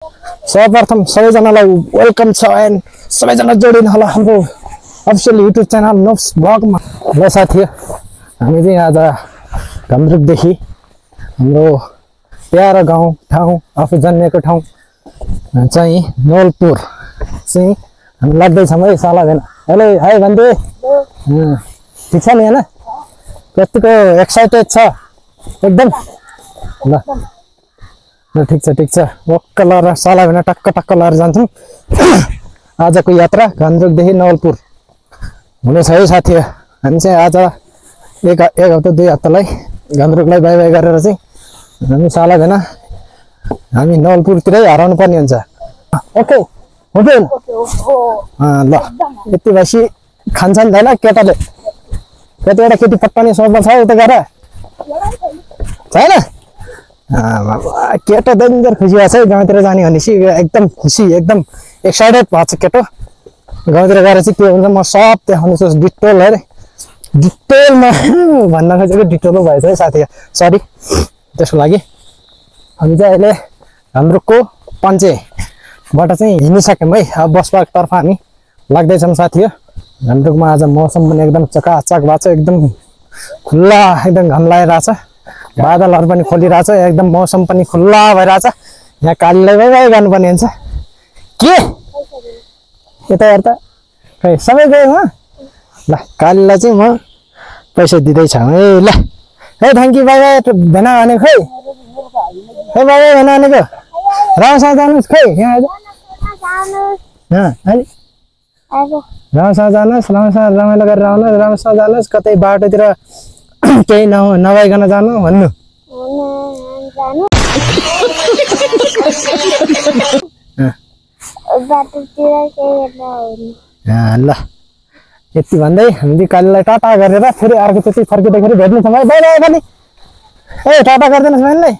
सर्वप्रथम सबैजनालाई वेलकम छ एन्ड सबैजना जोडिनु होला हाम्रो अफिसियल युट्युब च्यानल नोब्स ब्लगमा। ल साथी, हामी चाहिँ आज घमरुकदेखि हाम्रो प्यारो गाउँ ठाउँ आफू जन्मेको ठाउँ चाहिँ नवलपुर चाहिँ हामी लाग्दैछौँ है साला भेना। हेलो हाई भन्दै ठिक छ नि होइन? कतिको एक्साइटेड छ एकदम? ल ठिक छ वक्क लर साला भेना टक्क टक्क लएर जान्छौँ। आजको यात्रा घमरुकदेखि नवलपुर हुनेछ है साथी। हामी चाहिँ आज एक हप्ता 2 हप्तालाई घमरुकलाई बाई बाई गरेर चाहिँ हामी साला भेना हामी नवलपुरतिरै हराउनु पर्ने हुन्छ। ओके ओके ल यति भएपछि खान्छ नि होइन केटाले? कतिवटा केटी पट्टाउने सोच्दा छ उता गएर छैन? केटो डेन्जर खुसी भएको छ है गाउँतिर जाने भनेपछि एकदम खुसी एकदम एक्साइटेड भएको छ केटो। गाउँतिर गएर चाहिँ के हुन्छ म सब देखाउनेछु डिटेल अरे डिटेलमा भन्न खोजेको डिटेलो भएछ है साथी, सरी त्यसको लागि। हामी चाहिँ अहिले घमरुकको पञ्चेबाट चाहिँ हिँडिसक्यौँ है। अब बस पार्कतर्फ हामी लाग्दैछौँ साथी। घमरुकमा आज मौसम पनि एकदम चकाचक भएको छ, एकदम खुल्ला एकदम घाम लागिरहेछ, बादलहरू पनि खोलिरहेछ, एकदम मौसम पनि खुल्ला भइरहेछ। यहाँ कालीलाई बाई बाई गर्नुपर्ने हुन्छ के यता हेर त खै सबै गयो ल। कालीलाई चाहिँ म पैसा दिँदैछ है। ल है थ्याङ्क यू बाई बाई भेना भनेको खै है बाई बाई भेना भनेको राम्रोसँग जानुहोस् खै यहाँ राम्रोसँग जानुहोस्, राम्रोसँग रमाइलो गरेर आउनुहोस्, राम्रोसँग जानुहोस्, कतै बाटोतिर केही नभइकन जानु भन्नु। ल यति भन्दै हामीले कालीलाई टाटा गरेर फेरि अर्कोचोटि फर्किँदाखेरि भेट्नेछौँ है। बाई बाई खालि ए टाटा गरिदिनुहोस् बहिनीलाई।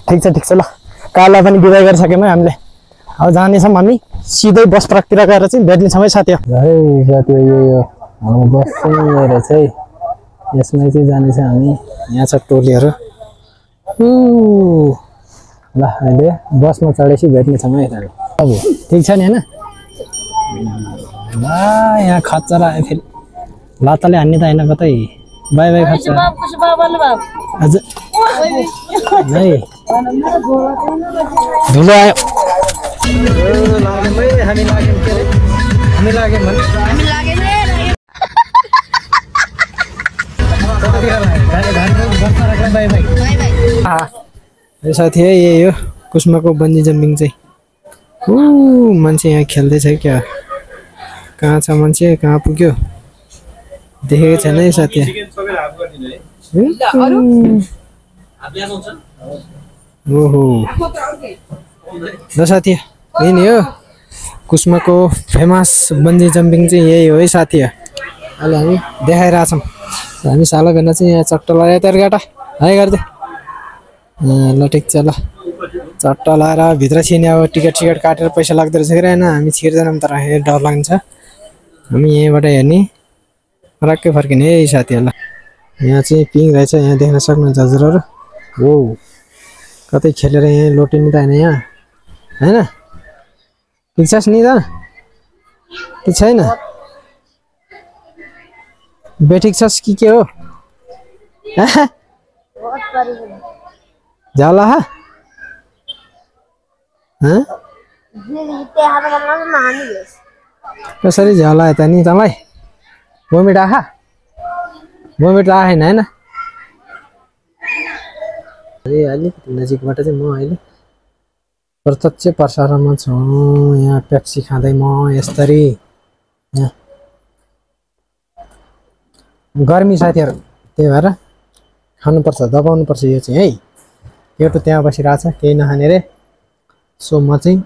ठिक छ ल कालीलाई पनि बिदाई गरिसक्यौँ है हामीले। अब जानेछौँ हामी सिधै बस पार्कतिर गएर चाहिँ भेट्नेछौँ है साथी। है साथी यो बस चाहिँ रहेछ है, यसमै चाहिँ जानेछ हामी। यहाँ छ टोलीहरू। ल अहिले बसमा चढेपछि भेट्नेछौँ है त। अब ठिक छ नि होइन? ल यहाँ खच्चरा आयो फेरि लाताले हान्ने त होइन कतै। बाई बाई खच्चरा हजुर है धुलो आयो। हामी लाग्यौँ साथी है। यही हो कुस्माको बन्जी जम्पिङ चाहिँ। मान्छे यहाँ खेल्दैछ क्या? कहाँ छ मान्छे, कहाँ पुग्यो देखेको छैन है साथी। ओहो ल साथी यही नै हो कुस्माको फेमस बन्जी जम्पिङ चाहिँ यही हो है साथी। अहिले हामी देखाइरहेछौँ। हामी साला भेना चाहिँ यहाँ चट्ट लगायो तर गाटा है गरिदियो। ल ठिक छ ल चट्ट लगाएर भित्र छिर्ने। अब टिकट काटेर पैसा लाग्दो रहेछ कि होइन? हामी छिर्दैनौँ तर डर लाग्छ। हामी यहीँबाट हेर्ने फर्कै फर्किने है साथीहरूलाई। यहाँ चाहिँ पिङ रहेछ, यहाँ देख्न सक्नुहुन्छ हजुरहरू। हो कतै खेलेर यहाँ लोटिने त होइन यहाँ होइन? ठिक छस् नि त? ठिक छैन? बेठिक छस् कि के हो? झाला कसरी झाला त नि तँलाई? भोमिट आहा भोमिट आएन होइन? अलिक नजिकबाट चाहिँ म अहिले प्रत्यक्ष प्रसारणमा छु। यहाँ पेप्सी खाँदै म यसरी यहाँ गर्मी साथीहरू, त्यही भएर खानुपर्छ, दबाउनुपर्छ यो चाहिँ है। केटो त्यहाँ बसिरहेछ केही नखाने रे। सो म चाहिँ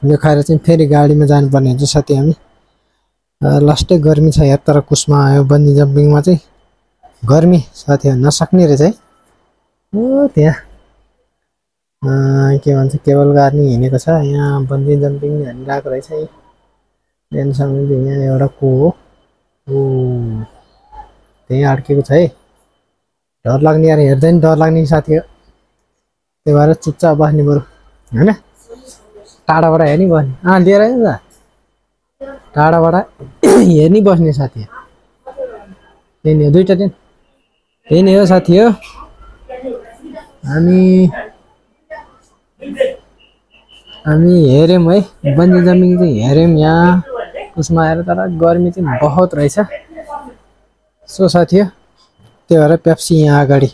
यो खाएर चाहिँ फेरि गाडीमा जानुपर्ने हुन्छ साथी। हामी लास्टै गर्मी छ यार, तर कुस्मा आयो बन्जी जम्पिङमा चाहिँ गर्मी साथीहरू नसक्ने रहेछ है। ओ त्यहाँ के भन्छ केबल गार्नी हिँडेको छ, यहाँ बन्जी जम्पिङ हानिरहेको रहेछ है। बिहानसम्म यहाँ एउटा को हो त्यहीँ अड्केको छ है। डर लाग्ने यार, हेर्दै नि डर लाग्ने साथी हो। त्यही भएर चुपचाप बस्ने बरु होइन टाढाबाट हेर्ने बस्ने लिएर आयो नि त टाढाबाट हेर्ने बस्ने साथी त्यही नै हो दुईवटा दिन त्यही नै हो साथी हो हामी हेऱ्यौँ है बन्जी जम्पिङ चाहिँ हेऱ्यौँ यहाँ उसमा आएर तर गर्मी चाहिँ बहुत रहेछ सो साथी हो त्यही भएर पेप्सी यहाँ अगाडि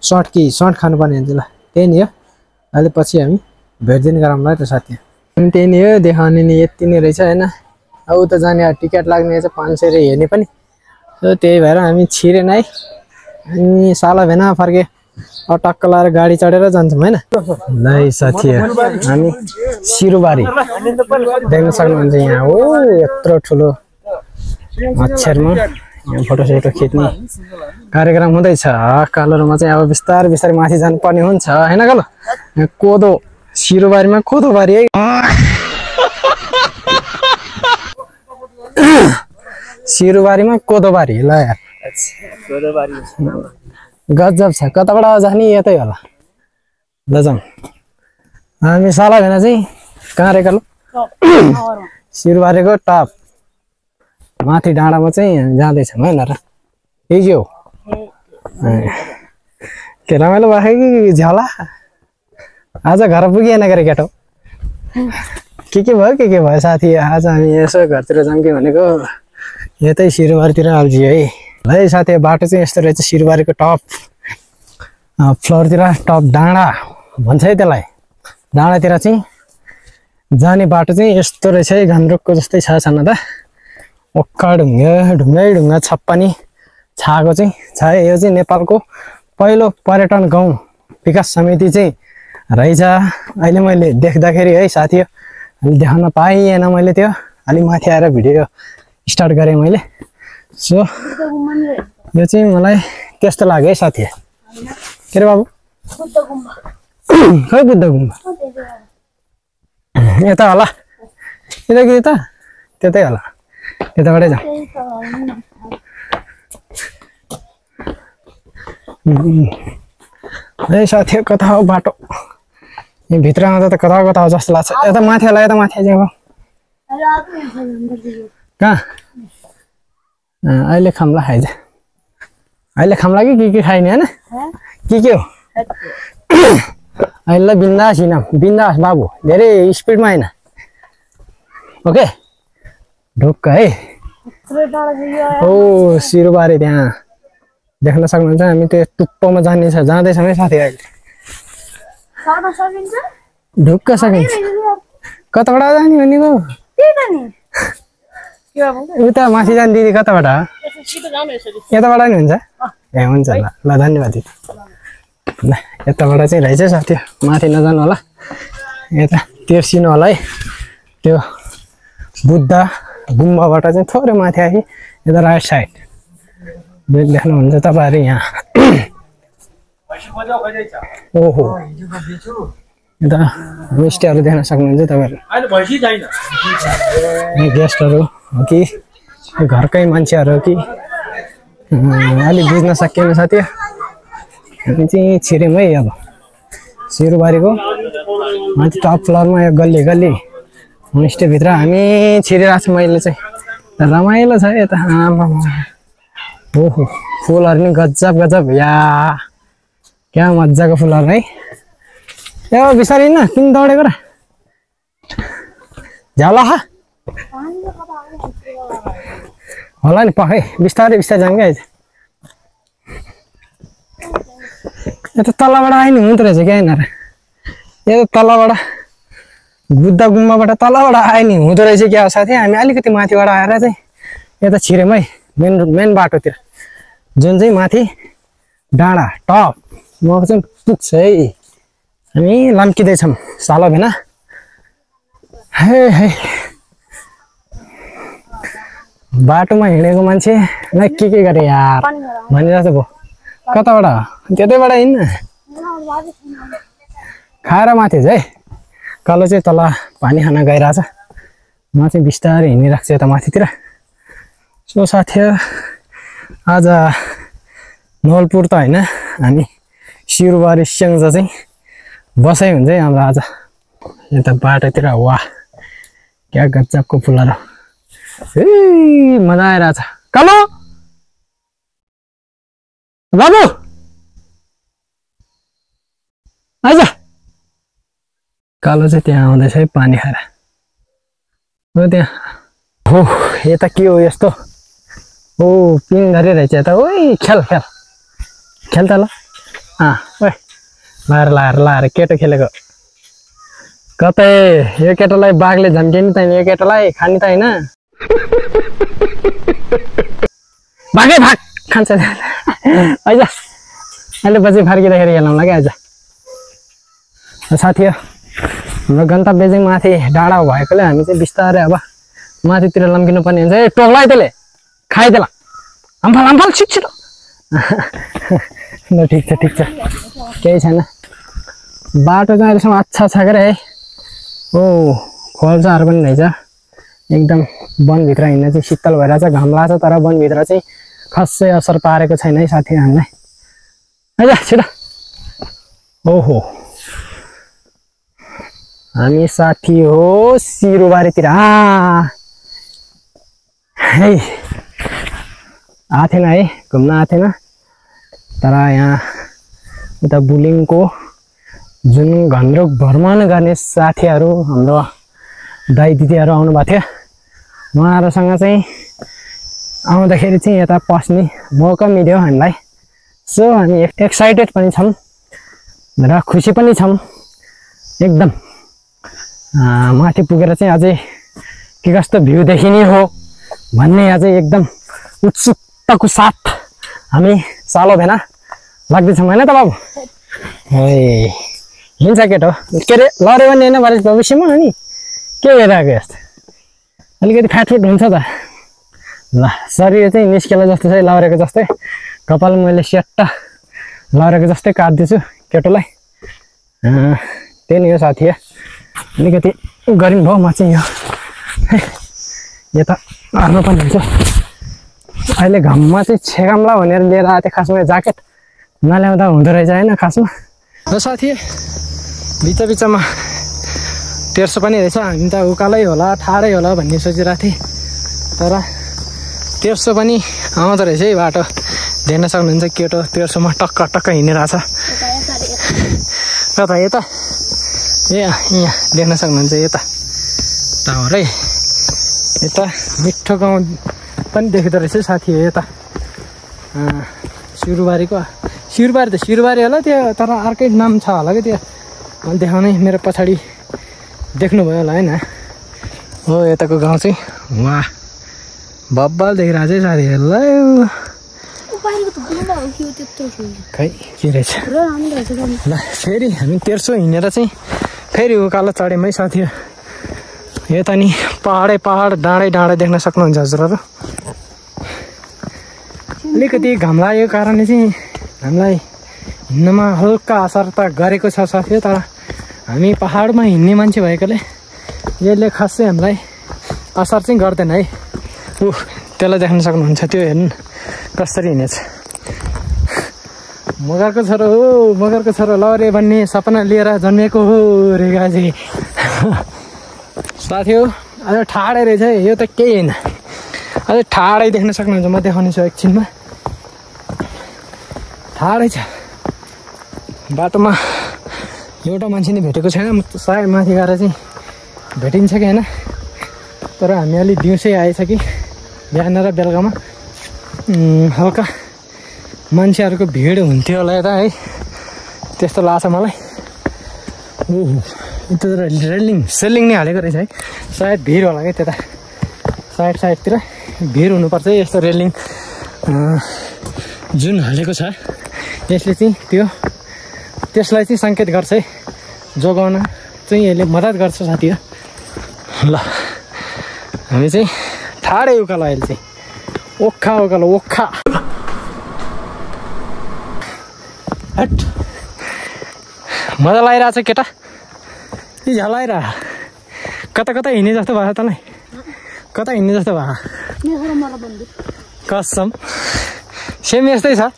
सर्ट खानुपर्ने हुन्छ ल त्यही नै हो अहिले पछि हामी भेट्दिन गरौँला त साथी अनि त्यही नै हो देखाउने नि यति नै रहेछ होइन अब उता जाने टिकट लाग्ने रहेछ 500 रे हेर्ने पनि सो त्यही भएर हामी छिरेन है अनि साला भेना फर्के टक्क लाएर गाडी चढेर जान्छौँ होइन ल साथी हामी सिरुबारी देख्न सक्नुहुन्छ यहाँ हो यत्रो ठुलो अक्षरमा यहाँ फोटो खिच्ने कार्यक्रम हुँदैछ कालोमा चाहिँ अब बिस्तारै बिस्तारै माथि जानुपर्ने हुन्छ होइन कालो कोदो सिरुबारीमा कोदोबारी है सिरुबारीमा कोदोबारी ल यार गजब छ कताबाट जाने यतै होला ल जाउँ हामी साला भेना चाहिँ कहाँ रे कालो सिरुबारीको टप माथि डाँडामा चाहिँ जाँदैछौँ होइन र के हो के रमाइलो भयो कि झ्याला आज घर पुगेन गरे केटो के भयो साथी आज हामी यसो घरतिर जाउँ कि भनेको यतै सिरुबारीतिर आल्झियो है ल साथी बाटो चाहिँ यस्तो रहेछ सिरुबारीको टप फ्लोरतिर टप डाँडा भन्छ है त्यसलाई डाँडातिर चाहिँ जाने बाटो चाहिँ यस्तो रहेछ है घान्द्रुकको जस्तै छ छन त ओक्का ढुङ्गा छप्पनी छाएको चाहिँ छ है यो चाहिँ नेपालको पहिलो पर्यटन गाउँ विकास समिति चाहिँ रहेछ अहिले मैले देख्दाखेरि है साथी अलि देखाउन पाइएन मैले त्यो अलि माथि आएर भिडियो स्टार्ट गरेँ मैले सो यो चाहिँ मलाई त्यस्तो लाग्यो है साथी के अरे बाबु खै बुद्ध गुम्बा यता होला यता कि यता त्यतै होला त्यताबाटै जाउँ है साथी कता हो बाटो यहाँ भित्र आउँदा त कता हो जस्तो लाग्छ यता माथि होला यता माथि जाउँ कहाँ अहिले खाम्ला खाइज अहिले खाम्ला कि खाइने होइन के हो अहिले बिन्दास हिँड बिन्दास बाबु धेरै स्पिडमा होइन ओके ढुक्क है हो सिरुबारी त्यहाँ देख्न सक्नुहुन्छ हामी त्यो टुप्पोमा जाँदैछौँ है साथी अहिले ढुक्क सकिन्छ कताबाट जाने भनेको उता माथि जाने दिदी कताबाट यताबाट नि हुन्छ ए हुन्छ ल ल धन्यवाद ल यताबाट चाहिँ रहेछ साथी माथि नजानु होला यता तेर्सिनु होला है त्यो बुद्ध गुम्बाबाट चाहिँ थोरै माथि आयो यता राइट साइड देख्नुहुन्छ तपाईँहरू यहाँ ओहो यता होमस्टेहरू देख्न सक्नुहुन्छ तपाईँहरू गेस्टहरू हो कि घरकै मान्छेहरू हो कि अलिक बुझ्न सकिएन साथी हामी चाहिँ छिर्यौँ है अब सिरुबारीको माथि टप फ्लोरमा यो गल्ली होमस्टेभित्र हामी छिरिरहेको छौँ मैले चाहिँ रमाइलो छ यता आमा ओहो फुलहरू नि गजब या क्या मजाको फुलहरू है ए बिस्तारै न किन दौडेको र झ्याला होला नि पखै बिस्तारै जाऊँ क्या यता तलबाट आयो नि हुँदो रहेछ क्या यिनीहरू यता तलबाट बुद्ध गुम्बाबाट तलबाट आयो नि हुँदो रहेछ क्या साथी हामी अलिकति माथिबाट आएर चाहिँ यता छिर्यौँ है मेन बाटोतिर जुन चाहिँ माथि डाँडा टप म चाहिँ पुग्छ है हामी लम्किँदैछौँ साला भेना हे बाटोमा हिँडेको मान्छेलाई के गरे यार भनिरहेको भयो कताबाट त्यतैबाट हिँड्न खाएर माथि है कालो चाहिँ तल पानी खान गइरहेछ म चाहिँ बिस्तारै हिँडिरहेको छु यता माथितिर सो साथी आज नवलपुर त होइन हामी सिरुबारी स्याङ्जा चाहिँ बसाइ हुन्छ है हाम्रो आज यता बाटोतिर। वाह क्या गजबको फुलहरू, ए मजा आइरहेछ। कालो बाबु आइज। कालो चाहिँ त्यहाँ आउँदैछ है पानी खाएर। हो त्यहाँ हो यता के हो यस्तो? ओ पिङ धरिरहेछ यता। ओइ खेल खेल खेल त ल। ओइ लाएर केटो खेलेको। कतै यो केटालाई बाघले झम्किने त यो केटालाई खाने त होइन। भागै भाग खान्छ। आइज अहिले पछि फर्किँदाखेरि हेर्नुलाई क्या। आइज साथी हाम्रो गन्तव्य चाहिँ माथि डाँडा भएकोले हामी चाहिँ बिस्तारै अब माथितिर लम्किनु पर्ने हुन्छ। ए टोक्ला त्यसले खाइदेला अम्फाल अम्फाल छिटो। ल ठिक छ केही छैन। बाटो चाहिँ अहिलेसम्म अच्छा छ के है। ओ खोल्साहरू पनि रहेछ एकदम। वनभित्र हिँड्न चाहिँ शीतल भइरहेछ, घाम लाग्छ, तर वनभित्र चाहिँ खासै असर पारेको छैन है साथी हामीलाई। आइज छिटो। ओहो हामी साथी हो सिरुबारीतिर। है आएको थिएन है, घुम्न आएको थिएन, तर यहाँ उता बुलिङको जुन घन्द्रुक भ्रमण गर्ने साथीहरू हाम्रो दाइ दिदीहरू आउनुभएको थियो, उहाँहरूसँग चाहिँ आउँदाखेरि चाहिँ यता पस्ने मौका मिल्यो हामीलाई। सो हामी एक्साइटेड पनि छौँ र खुसी पनि छौँ एकदम। माथि पुगेर चाहिँ अझै के कस्तो भ्यू देखिने हो भन्ने अझै एकदम उत्सुकताको साथ हामी सालो भेना लाग्दैछौँ होइन त बाबु? है हिँड्छ केटो के अरे लड्यो भने होइन बारे भविष्यमा। अनि के भइरहेको यस्तो अलिकति फ्याटफुट हुन्छ त। ल शरीर चाहिँ निस्केला जस्तो चाहिँ लडेको जस्तै, कपाल मैले स्याट्ट लडेको जस्तै काट्दैछु केटोलाई। त्यही नै हो साथी। अलिकति गरिन् भयो म चाहिँ यो यता हाल्नु पनि हुन्छ। अहिले घाममा चाहिँ छेगाम्ला भनेर लिएर आएको थिएँ खासमा ज्याकेट नल्याउँदा हुँदो रहेछ होइन खासमा। र साथी बिचमा तेर्सो पनि रहेछ। हामी त उकालै होला ठाडै होला भन्ने सोचिरहेको थिएँ, तर तेर्सो पनि आउँदो रहेछ है बाटो। देख्न सक्नुहुन्छ केटो तेर्सोमा टक्क हिँडिरहेछ। कता यता? ए यहाँ देख्न सक्नुहुन्छ यता टावर है। यता मिठो गाउँ पनि देखिँदो रहेछ साथी। यता सिरुबारी त सिरुबारी होला त्यो, तर अर्कै नाम छ होला कि त्यो देखाउने। मेरो पछाडि देख्नुभयो होला होइन? हो यताको गाउँ चाहिँ वाह बब्बल देखिरहेको चाहिँ साथीहरूलाई। खै के रहेछ ल। फेरि हामी तेर्सो हिँडेर चाहिँ फेरि उकालो चढ्यौँ है साथी। यता नि पहाड डाँडै देख्न सक्नुहुन्छ हजुरहरू। अलिकति घाम लागेको कारणले चाहिँ हामीलाई हिँड्नमा हल्का असर त गरेको छ साथी, तर हामी पहाडमा हिँड्ने मान्छे भएकोले यसले खासै हामीलाई असर चाहिँ गर्दैन है। त्यसलाई देख्न सक्नुहुन्छ, त्यो हेर्नु कसरी हिँडेछ। मगरको छोरो लरे भन्ने सपना लिएर जन्मेको हो रे गाजी। साथी हो अझ ठाडै रहेछ है यो त केही होइन। अझै ठाडै देख्न सक्नुहुन्छ, म देखाउनेछु एकछिनमा। ठाडै छ बाटोमा। एउटा मान्छे नि भेटेको छैन। सायद माथि गएर चाहिँ भेटिन्छ कि होइन, तर हामी अलि दिउँसै आएछ कि बिहान र बेलुकामा हल्का मान्छेहरूको भिड हुन्थ्यो होला यता है, त्यस्तो लाग्छ मलाई। ओहो यता सेलिङ नै हालेको रहेछ है, सायद भिड होला क्या त्यता साइडतिर भिड हुनुपर्छ है। यस्तो रेलिङ जुन हालेको छ यसले चाहिँ त्यसलाई चाहिँ सङ्केत गर्छ है, जोगाउन चाहिँ यसले मद्दत गर्छ साथी हो। ल हामी चाहिँ ठाडै उकालो अहिले चाहिँ ओखा हट मजा लागिरहेछ केटा। यी झलाइरह कता हिँड्ने जस्तो भयो तँलाई? कता हिँड्ने जस्तो भयो? कसम सेम यस्तै छ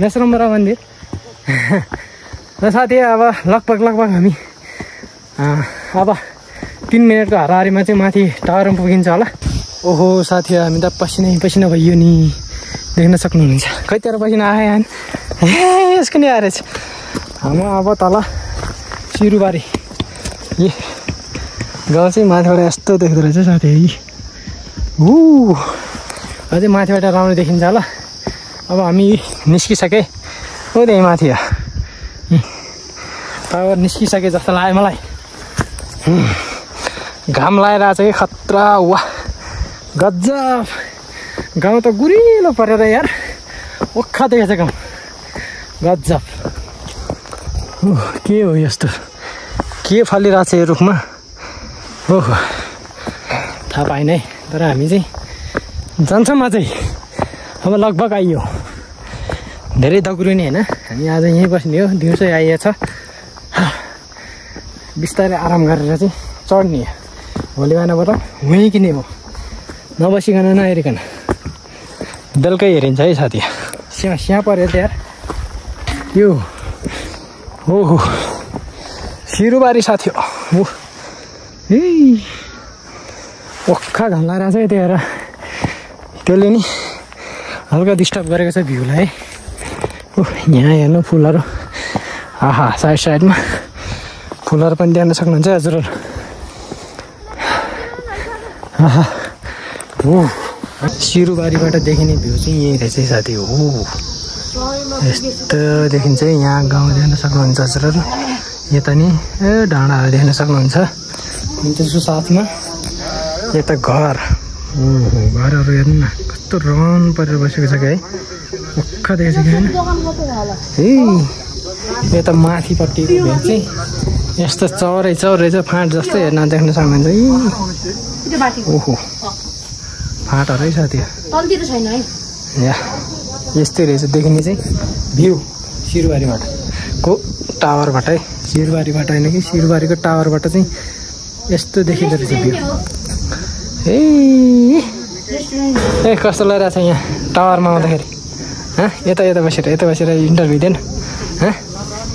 मेसरमरा मन्दिर। साथी अब लगभग हामी अब 3 मिनेटको हाराहारीमा चाहिँ माथि टावरमा पुगिन्छ होला। ओहो साथी हामी त पसिना भइयो नि, देख्न सक्नुहुन्छ। खै तेरो पसिना आयो यसको नि आएछ। हाम्रो अब तल सिरुबारी ए गाउँ चाहिँ माथिबाट यस्तो देख्दो रहेछ साथी। अझै माथिबाट राम्रो देखिन्छ होला। अब हामी निस्किसके हो त्यही माथि टावर निस्किसके जस्तो लाग्यो मलाई। घाम लागेर चाहिँ खतरा वा गजब। गाउँ त गुरिलो परेर यार ओखा देखेछ गाउँ गजब। के हो यस्तो, के फलिरहेको छ यो रुखमा? ओहो थाहा पाएन है। तर हामी चाहिँ जान्छौँ अझै। अब लगभग आइयो, धेरै दगुरिने होइन। हामी आज यहीँ बस्ने हो, दिउँसो आइएछ। बिस्तारै आराम गरेर चाहिँ चढ्ने। भोलि बिहानबाट वहीँ किने हो, नबसिकन नहेरिकन बेलुकै हेरिन्छ है साथी। स्याहाँ पऱ्यो त यार यो। ओहो सिरुबारी साथी हो। ओखा घाम लगाएर चाहिँ त्यो हेर, त्यसले नि हल्का डिस्टर्ब गरेको छ भ्यूलाई है। यहाँ हेर्नु फुलहरू, आहा साइडमा फुलहरू पनि देख्न सक्नुहुन्छ हजुरहरू। आहा सिरुबारीबाट देखिने भ्यू चाहिँ यही रहेछ साथी हो। यस्तो देखिन्छ है यहाँ गाउँ देख्न सक्नुहुन्छ हजुरहरू। यता नि डाँडाहरू देख्न सक्नुहुन्छ। त्यसको साथमा यता घरहरू हेर्नु न कस्तो रन परेर बसेको छ कि है। ओखा देखेको छ कि होइन। यता माथिपट्टिको भ्यू चाहिँ यस्तो चौरै छ, फाँट जस्तो हेर्न देख्न सक्नुहुन्छ। ओहो फाँटहरू है साथी यहाँ यस्तै रहेछ देखिने चाहिँ भ्यू सिरुबारीबाट को टावरबाट है। सिरुबारीबाट होइन कि सिरुबारीको टावरबाट चाहिँ यस्तो देखिँदो रहेछ भ्यू। ए कस्तो लगाइरहेको छ यहाँ टावरमा आउँदाखेरि। यता बसेर इन्टरभ्यू दिएन।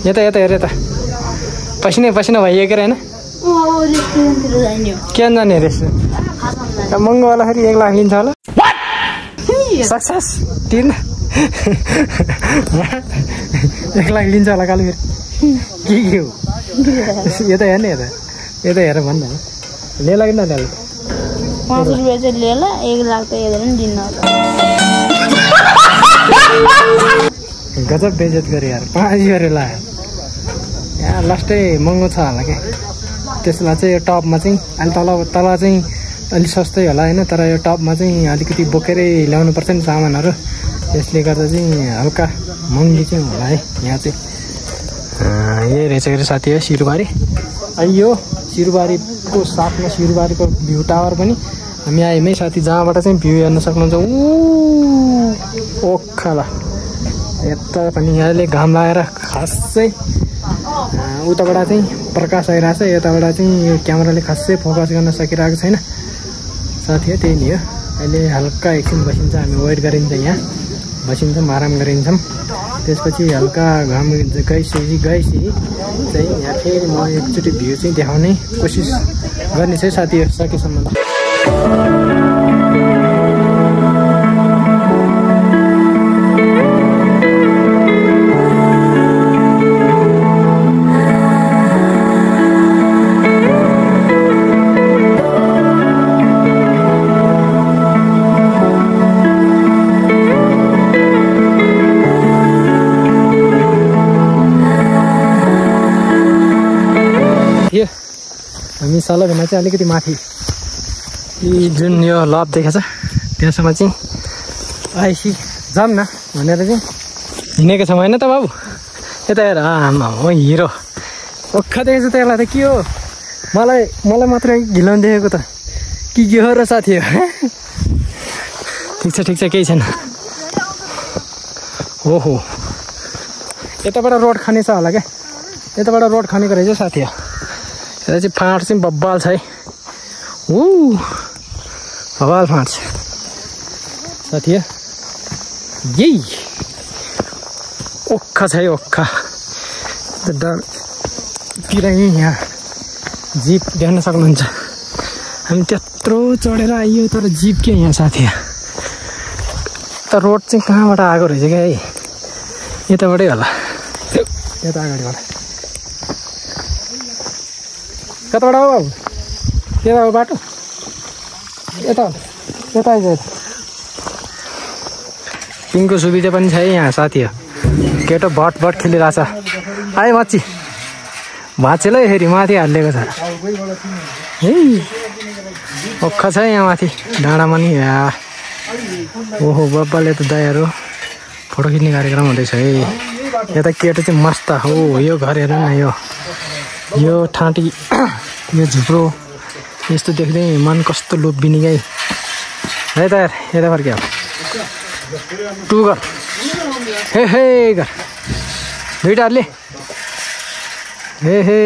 यता हेर, यता पसिना भइयो के होइन। के जाने रेस्टुरेन्ट महँगो वाला फेरि 1 लाख लिन्छ होला। सक्सेस तिर्न 1 लाख लिन्छ होला कालु फेरि। के हो यता हेर्ने, यता हेर भन्नु लिएला कि नलिएला? 5 रुपियाँ चाहिँ लिएला, 1 लाख त हेरेर नि दिन्न होला। गजब बेइज्जत गरे यार, 5 गरेर लायो यहाँ। लास्टै महँगो छ होला क्या। त्यसलाई चाहिँ यो टपमा चाहिँ अलि तल चाहिँ अलिक सस्तै होला होइन। तर यो टपमा चाहिँ अलिकति बोकेरै ल्याउनु पर्छ नि सामानहरू। त्यसले गर्दा चाहिँ हल्का महँगी चाहिँ होला है यहाँ चाहिँ। यही रहेछ कि साथी है सिरुबारी। यो सिरुबारीको साथमा सिरुबारीको भ्यू टावर पनि हामी आयौँ है साथी, जहाँबाट चाहिँ भ्यू हेर्न सक्नुहुन्छ। ओखला यता पनि यहाँले घाम लगाएर खासै उताबाट चाहिँ प्रकाश आइरहेको छ, यताबाट चाहिँ यो क्यामेराले खासै फोकस गर्न सकिरहेको छैन साथी। त्यही नि हो। अहिले हल्का एकछिन बसिन्छ, हामी वेट गरिन्छ, यहाँ बसिन्छौँ, आराम गरिन्छौँ। त्यसपछि हल्का घाम गइसकेपछि चाहिँ यहाँ फेरि म एकचोटि भ्यू चाहिँ देखाउने कोसिस गर्ने चाहिँ साथीहरू सकेसम्म। हामी सबैभन्दा चाहिँ अलिकति माथि जुन यो लभ देखेछ त्यहाँसम्म चाहिँ आइसी जाऊँ न भनेर चाहिँ हिँडेको छौँ होइन त बाबु। यता हेर आमा हो हिरो ओखा देखेछ त। यसलाई त के हो, मलाई मात्रै घिलाउनु देखेको त के हो र साथी हो। ठिक छ केही छैन। ओहो यताबाट रोड खाने छ होला क्या, यताबाट रोड खानेको रहेछ साथी हो। यता चाहिँ फाँट चाहिँ बब्बाल छ है। बब्बाल फाँट छ साथी हो। यही ओखा छ है ओखा। डरतिर यहाँ जिप देख्न सक्नुहुन्छ हामी त्यत्रो चढेर आइयो तर जिप के यहाँ साथी त रोड चाहिँ कहाँबाट आएको रहेछ क्या है यताबाटै होला यता अगाडिबाट कताबाट हो बाबु त्यता हो बाटो यता यता आइज पिङको सुविधा पनि छ है यहाँ साथी केटो भट खेलिरहेछ आए मच्छी भाँचेलै फेरि माथि हालिदिएको छ है ओखा छ यहाँ माथि डाँडामा नि ओहो बब्बाले त दायाहरू फोटो खिच्ने कार्यक्रम हुँदैछ है यता केटो चाहिँ मस्त हो यो घर हेर न यो ठाँटी यो झुप्रो यस्तो देख्दै मन कस्तो लोभिने गाई है त यार यता फर्क्यो टु गर हे गर दुइटाहरूले हे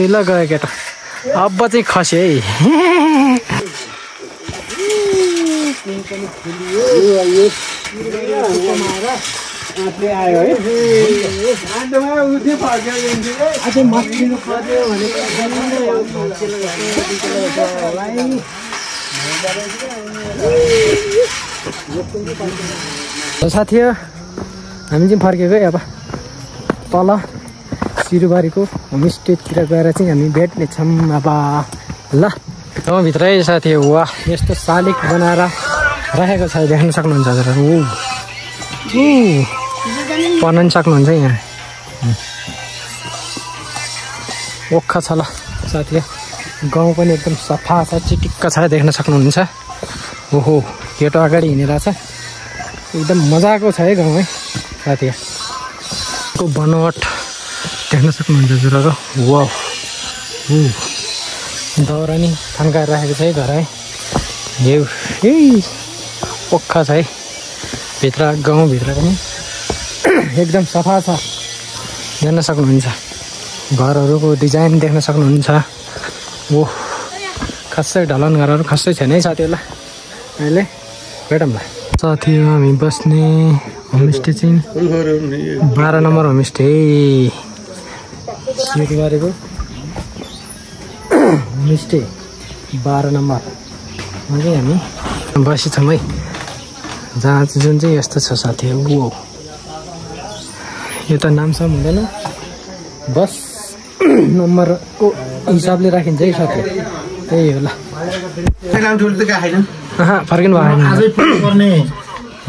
ल गयो केटो अब चाहिँ खस्यो है साथी हामी चाहिँ फर्केको है अब तल सिरुबारीको होमस्टेतिर गएर चाहिँ हामी भेट्नेछौँ अब ल गाउँभित्रै साथी वाह यस्तो शालिग बनाएर राखेको छ देख्न सक्नुहुन्छ हजुर पढ्न सक्नुहुन्छ यहाँ ओखा छ ल साथी गाउँ पनि एकदम सफा छ चिटिक्क छ देख्न सक्नुहुन्छ ओहो केटो अगाडि हिँडेर छ एकदम मजाको छ है गाउँ है साथी को बनोट देख्न सक्नुहुन्छ हजुरहरू वाह दाउरा नि थन्काएर राखेको छ है घर है ए ओखा छ है भित्र गाउँभित्र पनि एकदम सफा छ हेर्न सक्नुहुन्छ घरहरूको डिजाइन देख्न सक्नुहुन्छ ओह खासै ढलान घरहरू खासै छैन है साथीहरूलाई अहिले भेटौँ ल साथी हामी बस्ने होमस्टे चाहिँ 12 नम्बर होमस्टे सिरुबारीको होमस्टे 12 नम्बरमा चाहिँ हामी बसेछौँ है जहाँ चाहिँ जुन चाहिँ यस्तो छ साथी वो यो त नामसम हुँदैन बस नम्बरको हिसाबले राखिन्छ है साथी त्यही हो ल फर्किनु भएको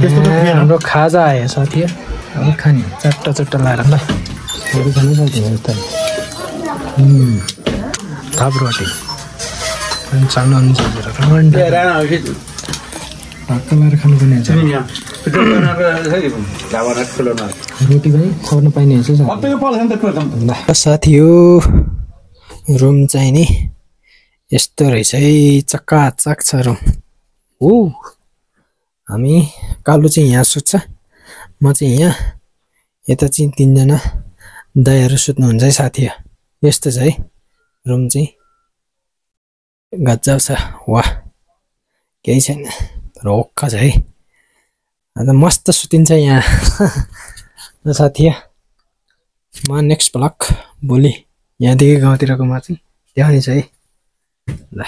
हाम्रो खाजा आयो साथी अब खाने चट्टा लाएर ल खानु सक्दैन थप रोटी अनि चाउनु भक्क लाएर खानुपर्ने रोटी पनि खुवाउनु पाइने हुन्छ साथी हो रुम चाहिँ नि यस्तो रहेछ है चक्काचक छ रुम हो हामी कालु चाहिँ यहाँ सुत्छ म चाहिँ यहाँ यता चाहिँ 3 जना दाइहरू सुत्नुहुन्छ है साथी यस्तो छ है रुम चाहिँ गजब छ वाह केही छैन तर ओक्का छ है अन्त मस्त सुतिन्छ यहाँ साथी म नेक्स्ट ब्लक भोलि यहाँदेखि गाउँतिरकोमा चाहिँ देखाउनेछ है ल